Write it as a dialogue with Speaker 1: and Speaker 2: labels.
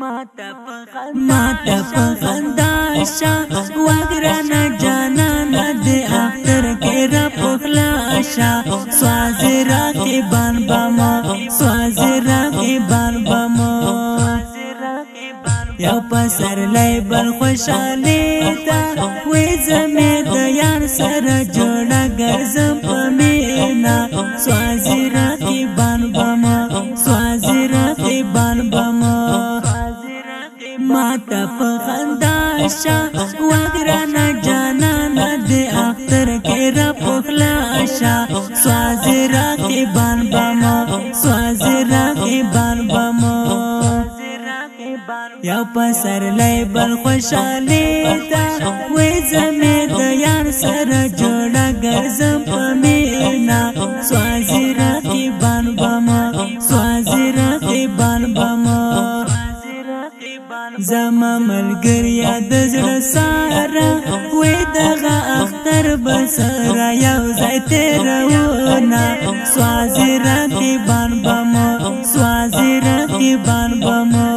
Speaker 1: ما ته په خندا شه وګرانه جانان، د اختر کې را پخلا شه. سواز رقیبان بما، سواز رقیبان بما. یو پسرلی بل خوشاله تا وې، زمې د یار سره جوړه ګرځم په مینا. سواز رقیبان بما، سواز رقیبان بما. ما ته په خندا شه وګرانه جانان، د اختر کې را پخلا شه. سواز رقیبان بما، سواز رقیبان بما. یو پسرلی بل خوشاله تا وې، زمې د یار سره جوړه ګرځم په مینا. سواز رقیبان بما، سواز رقیبان بما. زما ملګریا د زړه ساره وې، دغه اختر بسره یو ځای تیرونه. سواز رقیبان بما، سواز رقیبان بما.